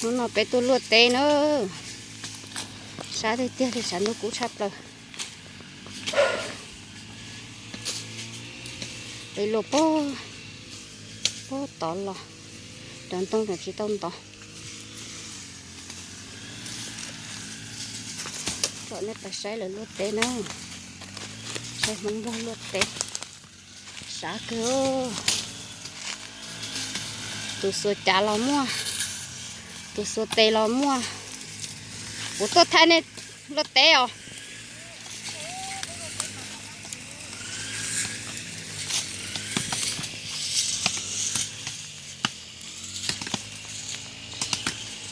Hnub no peb tuaj luaj teb na, sab tiag tiag li, sab ntuj kub tshaj plaws. Peb luaj puag, puag tod los, cov ntoo tseem tsis tau ntov. Kom nej pais saib lawv luaj teb na, saib Hmoob Nplog luaj teb, sab kawg. Tus xuas cav los muaj, tus xuas tes los muaj. Kuv tuaj thaij nej luaj teb os.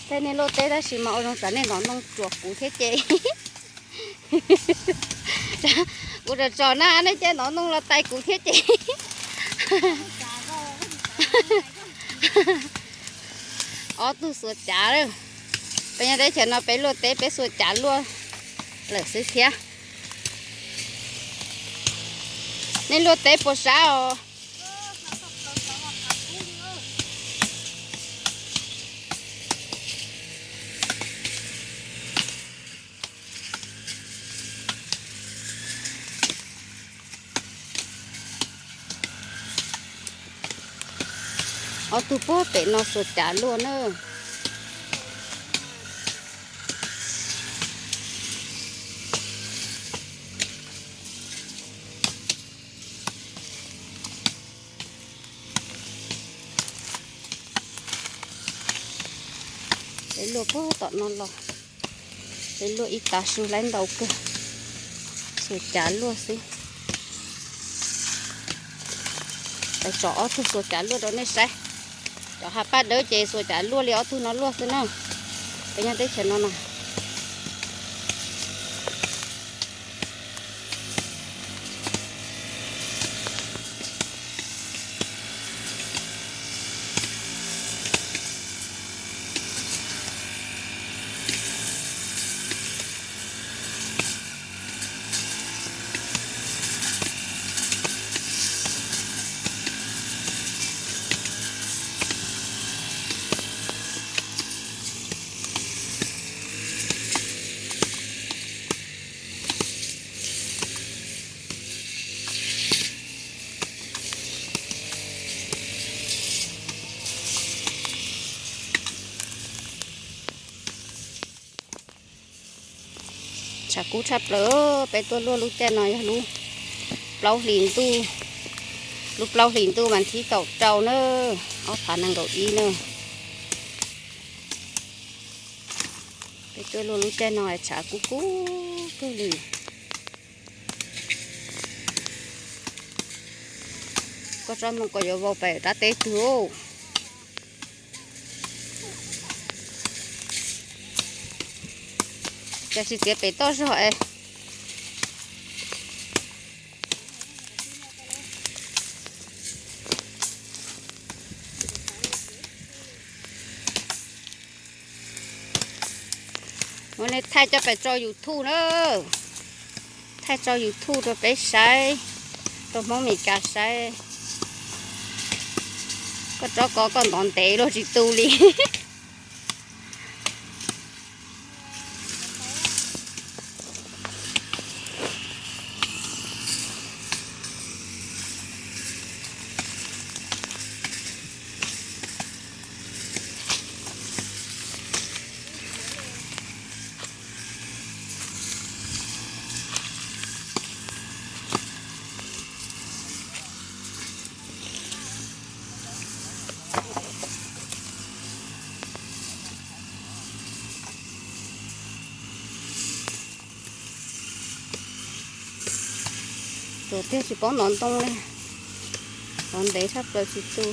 Thaij nej luaj teb tab sis mas ua zoo tsam nej hnov ntoo tsuas kuv thiab ces. Kuv tsom tsom na nej cia hnov ntoo los tais kuv thiab ces. Ob tug xuas cav lawm. Peb nyob teb chaws no peb luaj teb peb xuas cav luaj lawm xwb thiab. Nej luaj teb puas sab os? Ob tug puag pem no xuas cav luaj na. Peb luaj puag tom no los, peb luaj ib tav su laib ntau kawg, xuas cav luaj xwb. Peb tsom ob tug xuas cav luaj rau nej saib. Cov hav paj dawb ces xuas cav luaj li ob tug no luaj xwb na. Peb nyob teb chaws no mas. Tshav kub tshaj plaws, peb tuaj luaj lub caij no yog lub plaub hlis ntuj, lub plaub hlis ntuj mas thib kaum rau na, ob phav nees nkaum ib na. Peb tuaj luaj lub caij no tshav kub kub kawg li. Koj tsob ntoo ko yuav vau pem rab teb twg? Cas tsis txiav pem toj zog es. Ua nej thaij coj pais tso YouTube na. Thaij tso YouTube rau peb saib, rau Hmoob Meskas saib. Koj tsob ko koj ntov ntev luaj tsis tu li. Tuag tiag tsis paub ntov ntoo li, ntov ntev tshaj plaws tsis tu.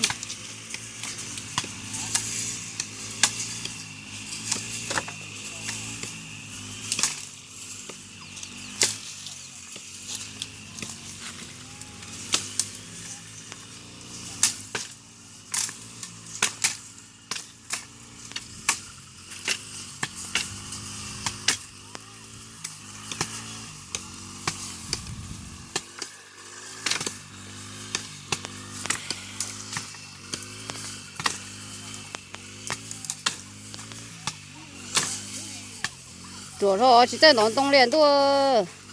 Ruam zog tsis txawj ntov ntoo li ntuj.